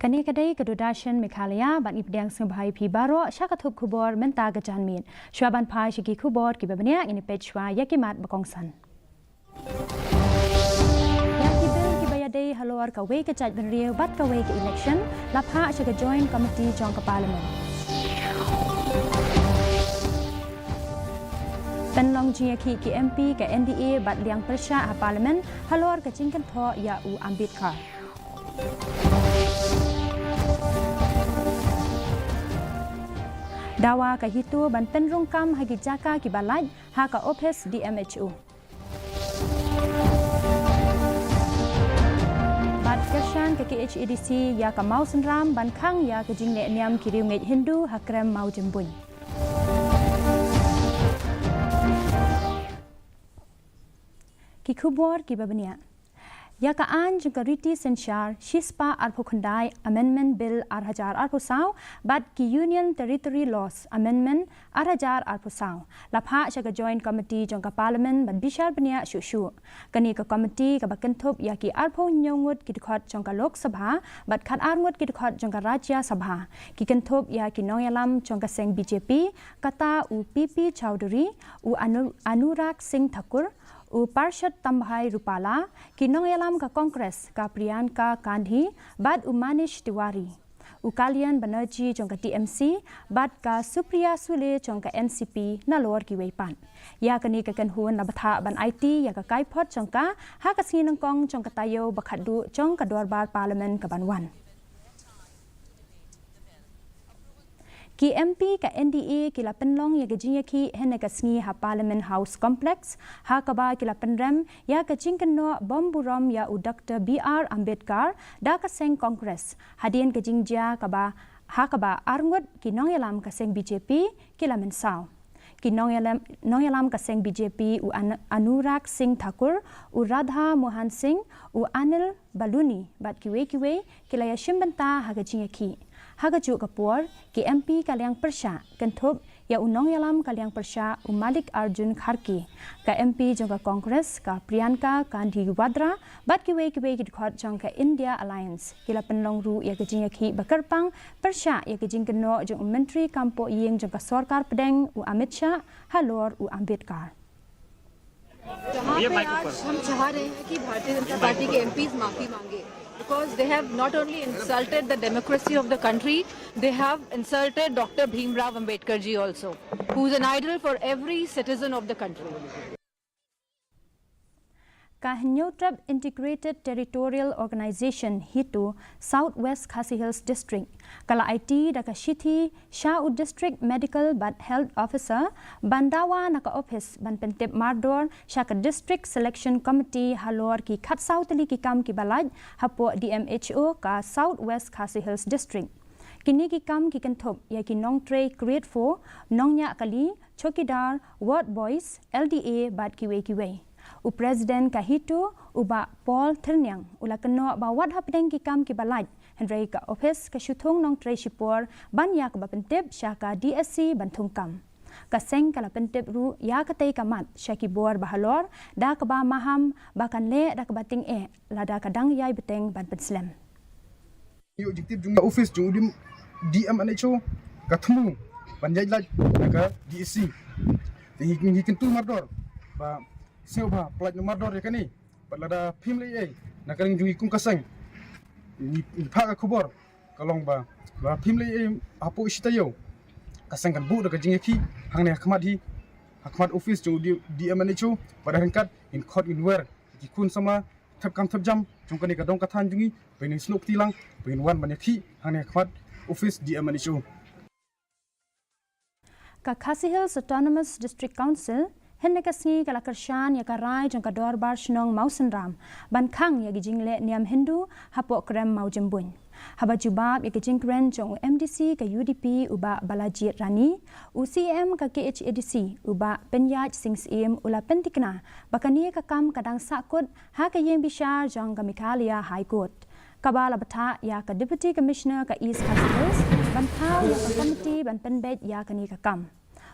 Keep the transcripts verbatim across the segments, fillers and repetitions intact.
Kane ka dei ka Doordarshan Meghalaya, bad ngi pdiang sngewbha ïa phi baroh sha ka thup khubor mynta ka janmiet. Shuwa ban phai sha ki khubor kiba bniah, ngin ïa peit shuwa ïa ki mat ba kongsan. Ïa ki bill kiba ïadei halor kawei ka jaitbynriew bad kawei ka election la phah sha ka Joint Committee jong ka Parliament. Pynlong jingïakhih ki M P ka N D A bad liang pyrshah ha Parliament halor ka jingkynthoh ïa u Ambedkar. Dawa ka HITO ban pynrung kam ha ki jaka kiba lait ha ka ophis D M H O. Bad kyrshan ka K H A D C ïa ka Mawsynram ban khang ïa ka jingleh niam ki riewngeit Hindu ha krem Mawjymbuin. Ki khubor kiba bniah. Ïa ka aiñ jong ka riti synshar shispah arphew khyndai, Amendment Bill ar hajar arphew saw, bad ki Union Territory Laws Amendment ar hajar arphew saw la phah sha ka Joint Committee jong ka Parliament ban bishar bniah shuh shuh. Kane ka committee kaba kynthup ïa ki arphew hynñiew ngut ki dkhot jong ka Lok Sabha bad khatar ngut ki dkhot jong ka Rajya Sabha, ki kynthup ïa ki nongïalam jong ka seng B J P, kata u P P Chowdhury, u Anu-, Anurag Singh Thakur, u Parshad Tambhai Rupala, ki nongïalam ka Congress ka Priyanka Gandhi bad u Manish Tiwari, u Kalyan Banerjee jong ka T M C bad ka Supriya Sule jong ka N C P, nalor kiwei pat. Ïa kane ka kynhun la bthah ban aiti ïa ka kaiphod jong ka ha ka sngi nyngkong jong ka taïew ba khatduh jong ka dorbar Parliament kaban wan. Ki M P ka N D A ki la pynlong ïa ka jingïakhih hynne ka sngi ha Parliament House Complex, ha kaba ki la pynrem ïa ka jingkynnoh bym burom ïa u Doctor B R Ambedkar da ka seng Congress, hadien ka jingjia kaba, ha kaba arngut ki nongïalam ka seng B J P ki la mynsaw. Ki nongïalam, nongïalam ka seng B J P u An-, Anurag Singh Thakur, u Radha Mohan Singh, u Anil Baluni bad kiwei kiwei ki la ïashim bynta ha ka jingïakhih. Ha kajuh ka por, ki M P ka liang pyrshah, kynthup ïa u nongïalam ka liang pyrshah u Mallikarjun Kharge, ka M P jong ka Congress ka Priyanka Gandhi Vadra bad kiwei kiwei ki dkhot jong ka India Alliance ki la pynlong ruh ïa ka jingïakhih ba kyrpang pyrshah ïa ka jingkynnoh jong u Myntri Kam Pohïing jong ka Sorkar Pdeng u Amit Shah halor u Ambedkar. जहाँ पे आज हम चाह रहे हैं कि भारतीय जनता पार्टी के एमपीज माफी मांगे, because they have not only insulted the democracy of the country, they have insulted Doctor Bhimrao Ambedkar ji also, who is an idol for every citizen of the country. Ka Hynñiewtrep Integrated Territorial Organization, HITO, South West Khasi Hills District ka la aiti da ka shithi sha u District Medical bad Health Officer ban dawa na ka ophis ban pyntip mardor sha ka District Selection Committee halor ki khatsaw tylli ki kam kiba lait hapoh D M H O ka South West Khasi Hills District. Kine ki kam ki kynthup ïa ki nongtrei Grade four, nongñiah kali, chowkidar, ward boys, L D A bad kiwei kiwei. U President ka HITO, u Bah Paul Thyrniang, u la kynnoh ba wat hapdeng ki kam kiba lait, hynrei ka ophis ka shu thung nongtrei shipor ban ïa kaba pyntip sha ka D S C ban thung kam. Ka seng ka la pyntip ruh ïa katei ka mat sha ki bor bahalor, da kaba maham ba kan leh da kaba tyngeh lada ka dang ïai bteng ban pynslem. Ïoh jingtip jong ka office jong u D M, D M and H O ka thmu ban ïaid lait na ka D S C. Te ngi, ngi kyntu mardor ba sngewbha pyllait noh mardor ïa kane. Bad lada phim leh ei ei na ka liang jong ngi kum ka seng, ngi, ngi phah ka khubor ka long ba lada phim leh ei ei hapoh shi taïew, ka seng kan buh da ka jingïakhih hangne ha khmat hi, ha khmat office jong u D-, D M and H O, bad ha ryngkat ngin khot ngin wer ki khun samla thep kam thep jam jong kane ka dong ka thaiñ jong ngi, ba ngin snoh kti lang, ba ngin wan ban ïakhih hangne ha khmat office D M and H O. Ka Khasi Hills Autonomous District Council hynne ka sngi ka la kyrshan ïa ka rai jong ka Dorbar Shnong Mawsynram ban khang ïa ki jingleh niam Hindu hapoh krem Mawjymbuin. Haba jubab ïa ka jingkren jong u M D C ka U D P u Bah Balajied Rani, u C E M ka K H A D C u Bah Pynïaid Sing Syiem u la pyntikna ba kane ka kam ka dang sahkut ha ka ïing bishar jong ka Meghalaya High Court, kaba la bthah ïa ka Deputy Commissioner ka East Khasi Hills ban thaw ïa ka komiti ban pynbeit ïa kane ka kam.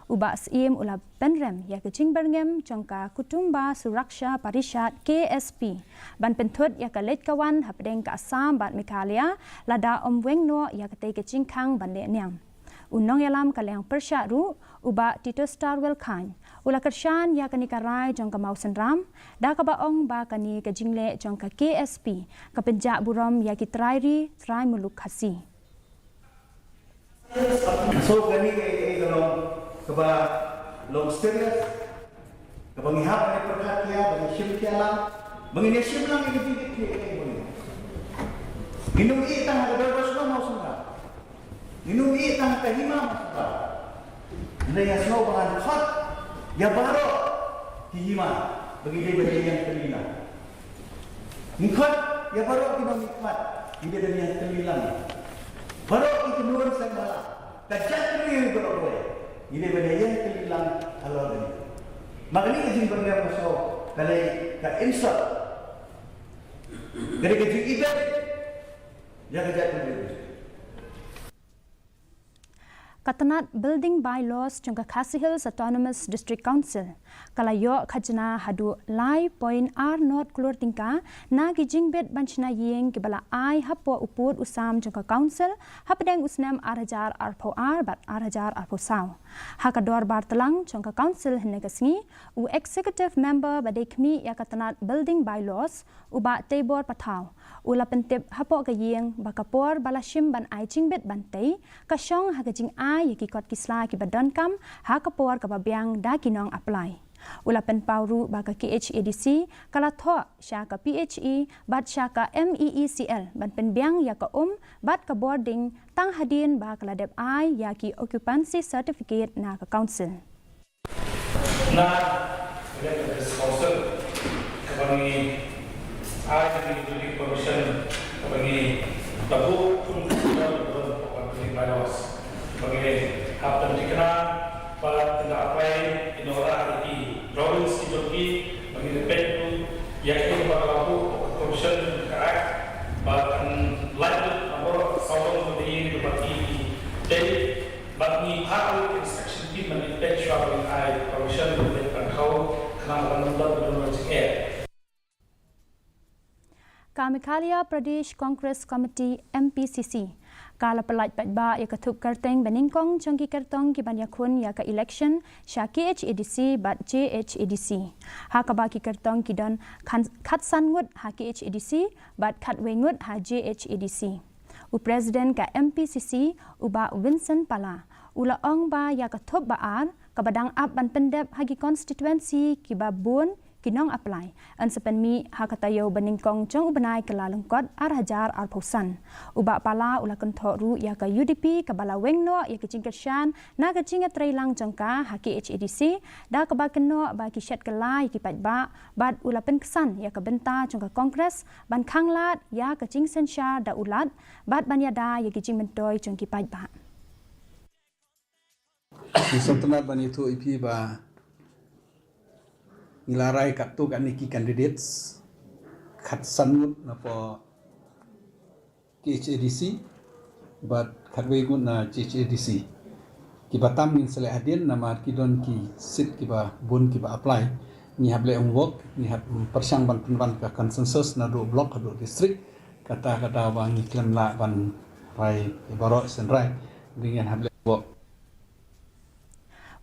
U Bah Syiem u la pynrem ïa ka jingbyrngem jong ka Kutumba Suraksha Parishad, K S P, ban pynthut ïa ka leit ka wan hapdeng ka Assam bad Meghalaya lada ym weng noh ïa katei ka jingkhang ban leh niam. U nongïalam ka liang pyrshah ruh, u Bah Tito Starwell Chyne, u la kyrshan ïa kane ka rai jong ka Mawsynram da kaba ong ba kane ka jingleh jong ka K S P ka pynjah burom ïa ki trai ri trai muluk Khasi. So kane ka, ka, ka long kaba long serious, kaba ngi hap ban pyrkhat ïa, ban shim ïa lang, ban ngi shim lang ïa ka jingkit ïa ka. Ngi nym ïeh tang ha ka dorbar shnong Mawsynram, ngi nym ïeh tang ha ka hima Mawsynram. Ngi ïa sngew ba ngan khot ïa baroh ki hima ba ngi dei ban ïeng tylli lang. Ngi khot ïa baroh ki nongmihkhmat, ngi dei ban ïeng tylli lang. Baroh ki kynhun seng bhalang, ka jaitbynriew baroh kawei, ngi dei ban ïeng tylli lang halor kane. Ma kane ka jingbyrngem ka shu, ka lei ka insult, ka lei ka jingïeit ïa ka jaitbynriew. Ka tnat Building Bylaws jong ka Khasi Hills Autonomous District Council ka la ïoh khajna haduh lai point ar nod klur tyngka na ki jingbit ban shna ïing kiba la ai hapoh u pud u sam jong ka Council hapdeng u snem ar hajar arphew ar bad ar hajar arphew saw. Ha ka dorbar tlang jong ka Council hynne ka sngi, u Executive Member ba dei khmih ïa ka tnat Building Bylaws, u Bah Teibor Pathaw, u la pyntip hapoh ka ïing ba ka por ba la shim ban ai jingbit ban tei ka shong ha ka jingai ïa ki kot ki sla kiba donkam ha ka por kaba biang da ki nong apply. U la pynpaw ruh ba ka K H A D C ka la thoh sha ka P H E bad sha ka M E E C L ban pynbiang ïa ka um bad ka bording tang hadien ba ka la dep ai ïa ki occupancy certificate na ka Council. Na ka Land Affairs Council, kaba ngi ai ka building permission, kaba ngi da buh kum ka building bylaws, kaba ngi hap ban thikna ba ynda apply ki nongrah ïa ki drawings ki jong ki, ba ngi da peit ïa ki ba la buh permission ka Act ba kan lait lut na baroh saw long ka ïing kaba ki dei. Bad ngi phah ruh inspection team ban inspect shuwa ban ai permission ban leit ban khaw khnang ban ym don jingeh. Ka Meghalaya Pradesh Congress Committee, M P C C, ka la pyllait paidbah ïa ka thup kyrteng banyngkong jong ki kyrtong ki ban ïakhun ïa ka election sha K H A D C bad J H A D C, ha kaba ki kyrtong ki don khan-, khatsan ngut ha K H A D C bad khatwei ngut ha J H A D C. U President ka M P C C, u Bah Vincent Pala, u la ong ba ïa ka thup ba ar kaba dang ap ban pyndep ha ki constituency kiba bun ki nong apply, yn sa pynmih ha ka taïew banyngkong jong u bnai Kyllalyngkot ar hajar arphew san. U Bah Pala u la kynthoh ruh ïa ka U D P kaba la weng noh ïa ka jingkyrshan na ka jingïatreilang jong ka ha K H A D C, da kaba kynnoh ba ki shet kylla ïa ki paidbah, bad u la pynksan ïa ka bynta jong ka Congress ban khanglad ïa ka jingsynshar da u Lat bad ban ïada ïa ki jingmyntoi jong ki paidbah. Ngi sngewtynnat ban ïathuh ïa phi ba ngi la rai katto katne ki candidates, khatsan ngut na poh K H A D C bad khatwei ngut na J H A D C. Kiba tam ngin sa leh hadien namar ki don ki seat kiba bun kiba apply. Ngi hap leh homework, ngi hap pyrshang ban pynwan ka consensus naduh block haduh district. Kata ka daw ba ngi khlem lah ban rai baroh shen rai. Dei ngi hap leh homework.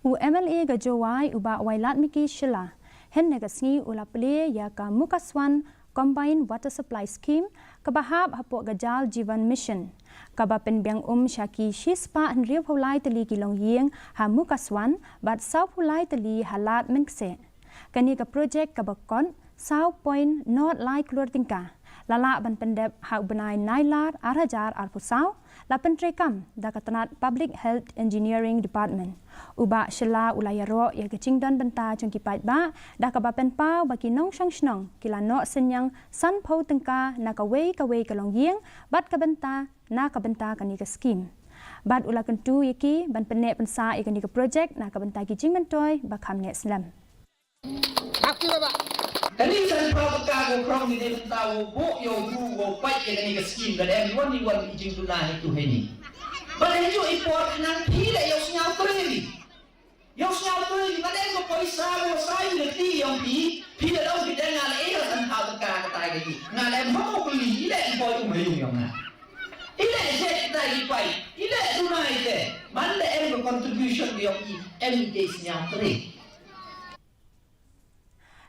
U M L A ka Jowai u Bah Wailadmiki Shylla, hynne ka sngi u la plie ïa ka Mukaswan Combined Water Supply Scheme kaba hap hapoh ka Jal Jeevan Mission, kaba pynbiang um sha ki shispah hynriewphew lai tylli ki longïing ha Mukaswan bad sawphew lai tylli ha Lad Mynkseh. Kane ka project kaba kot saw point nod lai klur tyngka la lah ban pyndep ha u bnai Nailar ar hajar arphew saw, la pyntreikam da ka tnat Public Health Engineering Department. U Bah Shylla u la ïaroh ïa ka jingdon bynta jong ki paidbah da kaba pynpaw ba ki nongshong shnong ki la noh synñiang sanphew tyngka na kawei kawei ka longïing bad ka bynta na ka bynta kane ka skhim. Bad u la kyntu ïa ki ban pynneh pynsah ïa kane ka project na ka bynta ki jingmyntoi ba kham neh slem. Kane ka sanphew tyngka ka krong ngi dei bynta wow buh ïa u bru wow peit ïa kane ka skhim, ka dei wan ïa wan i jingduna ha ïing ha ïing. Bad ha kajuh i por khnang phi leh ïa u sñiaw trei ri. Ïoh sngewthuh, nga dang ka poisa, poisa ïa lynti ïong phi, phi la dang phi dang nga la ïa san thaw ka ka tai ka ki. Nga la em hok li, i leh i boi um ïong ïong nga. I leh jet tai i pai, i leh dunai te. Man la em ka contribution ïong i, em i te sngewthuh.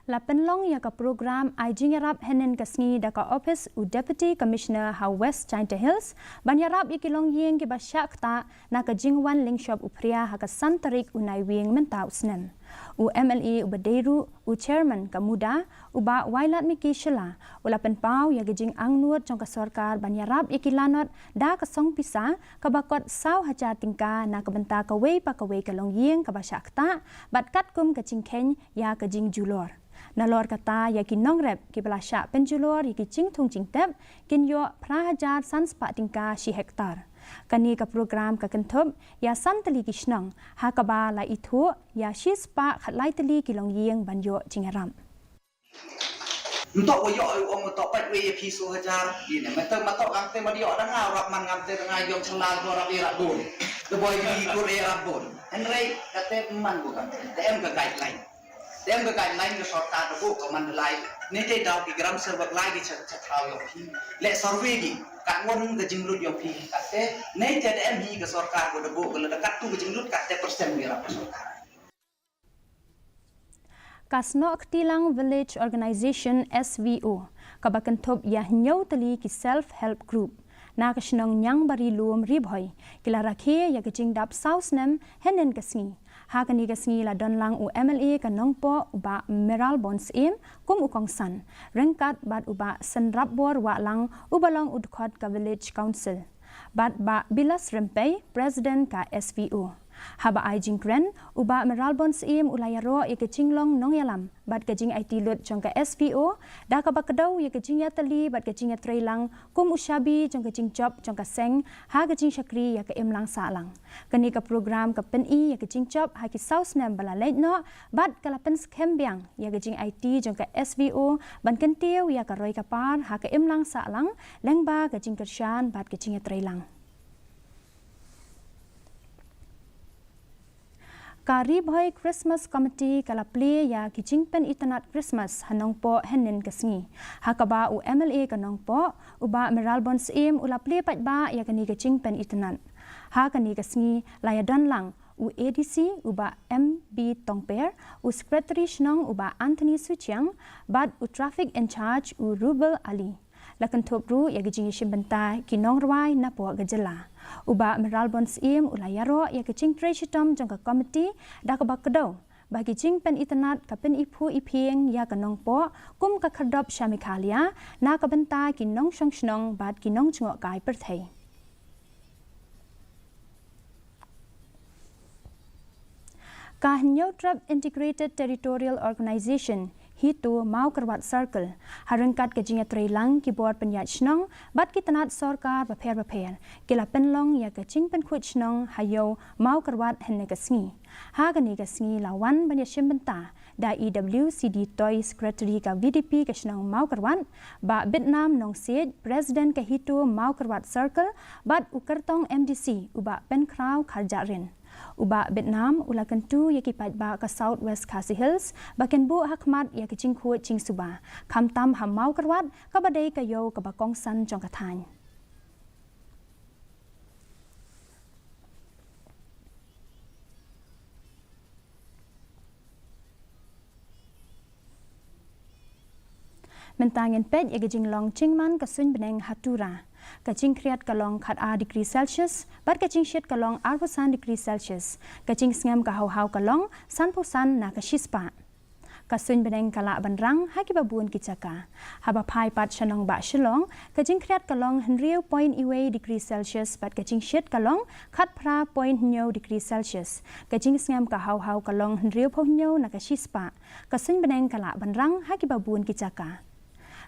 La pynlong ïa ka program ai jingïarap hynnin ka sngi da ka ophis u Deputy Commissioner ha West Jaintia Hills, ban ïarap ïa ki longïing kiba shah ktah na ka jingwan lyngshop u Phria ha ka san tarik u Naiwieng mynta u snem. U M L A uba dei ruh u chairman ka MUDA, u Bah Wailadmiki Shylla, u la pynpaw ïa ka jingangnud jong ka sorkar ban ïarap ïa ki lanot da ka song pisa kaba kot saw hajar tyngka na ka bynta kawei pa kawei ka longïing kaba shah ktah, bad katkum ka jingkheiñ ïa ka jingjulor. Nalor kata ïa ki nongrep kiba la shah pynjulor ïa ki jingthung jingtep, kin ïoh phra hajar san spah tyngka shi hektar. Kane ka program ka kynthup ïa san tylli ki shnong, ha kaba la ithuh ïa shi spah khatlai tylli ki longïing ban ïoh jingïarap. Ntok wa ïoh u ong ntok pat wei ïa phi saw hajar. Ine, mynta ma tok ngam te ma ïoh da nga rap man ngam te da nga ïong shalal ko rap ïa rap bun. Da boi ïa kur ïa rap bun. Hynrei kate man ko kam. Te em ka guideline. Te em ka guideline ka sorkar da bu ka man lai. Ni te daw ki gram serwak lai ki chat chat thaw ïong phi. Le survey ki. Kat ngon ka jinglut ïong phi. Kate ni te da em hi ka sorkar ko da bu ka la da kat tu ka jinglut kate persen ïa rap ka sorkar. Ka Snoh Ktilang Village Organisation, S V O, kaba kynthup ïa hynñiew tylli ki self help group na ka shnong Ñiangbari Lum, Ri Bhoi, ki la rakhe ïa ka jingdap saw snem hynnin ka sngi. Ha kane ka sngi la don lang u M L A ka Nongpoh u Bah Mayralborn Syiem kum u kongsan, ryngkat bad u Bah Synrapbor Wahlang uba long u dkhot ka Village Council, bad Bah Bilas Rympei, President ka S V O. Haba ai jingkren, u Bah Mayralborn Syiem u la ïaroh ïa ka jinglong nongïalam bad ka jingaiti lut jong ka S V O, da kaba kdew ïa ka jingïatylli bad ka jingïatreilang kum u shabi jong ka jingjop jong ka seng ha ka jingshakri ïa ka imlang sahlang. Kane ka program ka pyni ïa ka jingjop ha ki saw snem ba la leit noh, bad ka la pynskhem biang ïa ka jingaiti jong ka S V O ban kyntiew ïa ka roi ka par ha ka imlang sahlang, lyngba ka jingkyrshan bad ka jingïatreilang. Ka Ri Bhoi Christmas Committee ka la plie ïa ki jingpynitynnad Christmas ha Nongpoh hynnin ka sngi. Ha kaba u M L A ka Nongpoh, u Bah Mayralborn Syiem u la plie paidbah ïa kane ka jingpynitynnad. Ha kane ka sngi la ïadon lang u A D C u Bah M B Tongper, u Secretary Shnong u Bah Anthony Suchiang, bad u Traffic in Charge u Rubel Ali. La kynthup ruh ïa ka jingïashim bynta ki nongrwai napoh ka jylla. U Bah Mayralborn Syiem u la ïaroh ïa ka jingtrei shitom jong ka committee da kaba kdew ba ki jingpynitynnad ka pyniphuh iphieng ïa ka Nongpoh kum ka khyrdop sha Meghalaya na ka bynta ki nongshong shnong bad ki nongjngohkai pyrthei. Ka Hynñiewtrep Integrated Territorial Organization, HITO Mawkyrwat Circle, ha ryngkat ka jingïatreilang ki bor pynïaid shnong bad ki tnat sorkar bapher bapher, ki la pynlong ïa ka jingpynkhuid shnong ha Ïew Mawkyrwat hynne ka sngi. Ha kane ka sngi la wan ban ïashim bynta da E W C D Toi, Secretary ka V D P ka shnong Mawkyrwat, Bah Bitnam Nongsiej, President ka HITO Mawkyrwat Circle, bad u kyrtong M D C u Bah Pynkhraw Kharjahrin. U Bah Bitnam u la kyntu ïa ki paidbah ka South West Khasi Hills ba kin buh ha khmat ïa ka jingkhuid jingsuba, khamtam ha Mawkyrwat kaba dei ka ïew kaba kongsan jong ka thaiñ. Mynta ngin peit ïa ka jinglong jingman ka suiñ bneng ha Tura. Ka jingkhriat ka long khatar degree Celsius, bad ka jingshit ka long arphew san degree Celsius. Ka jingsngem ka haw haw ka long sanphew san na ka shispah. Ka suiñ bneng ka lah ban rang ha kiba bun ki jaka. Haba phai pat sha nongbah Shillong, ka jingkhriat ka long hynriew point wei degree Celsius bad ka jingshit ka long khatphra point hynñiew degree Celsius. Ka jingsngem ka haw haw ka long hynriewphew hynñiew na ka shispah. Ka suiñ bneng ka lah ban rang ha kiba bun ki jaka.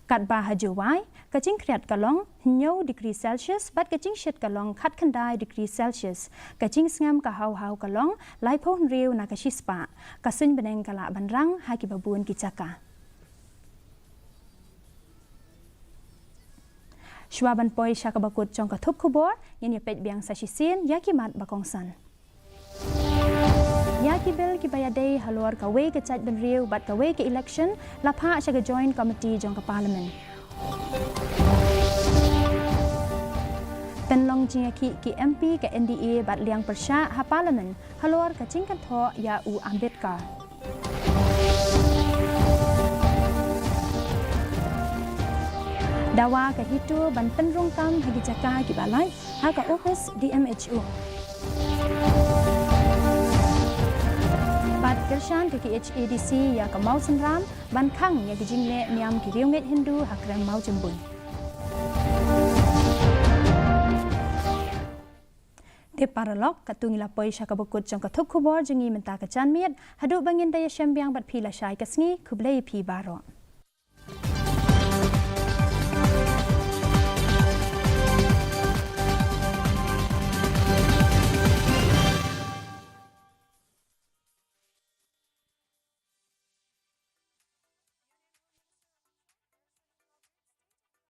Katba ha Jowai, ka jingkhriat ka long hynñiew degree Celsius bad ka jingshit ka long khatkhyndai degree Celsius. Ka jingsngem ka haw haw ka long laiphew hynriew na ka shispah. Ka suiñ bneng ka lah ban rang ha kiba bun ki jaka. Shuwa ban poi sha kaba kut jong ka thup khubor, ngin ïa peit biang sa shisien ïa ki mat ba kongsan. Ïa ki bill kiba ïadei halor kawei ka jaitbynriew bad kawei ka election la phah sha ka Joint Committee jong ka Parliament. Pynlong jingïakhih ki M P ka N D A bad liang pyrshah ha Parliament halor ka jingkynthoh ïa u Ambedkar. Dawa ka HITO ban pynrung kam ha ki jaka kiba lait ha ka ophis D M H O. Bad kyrshan ka K H A D C ïa ka Mawsynram ban khang ïa ki jingleh niam ki riewngeit Hindu ha Krem Mawjymbuin. Te paralok, katto ngi la poi sha kaba kut jong ka thup khubor jong ngi mynta ka janmiet, haduh ba ngin da ïashem biang bad phi lashai ka sngi, khublei ïa phi baroh.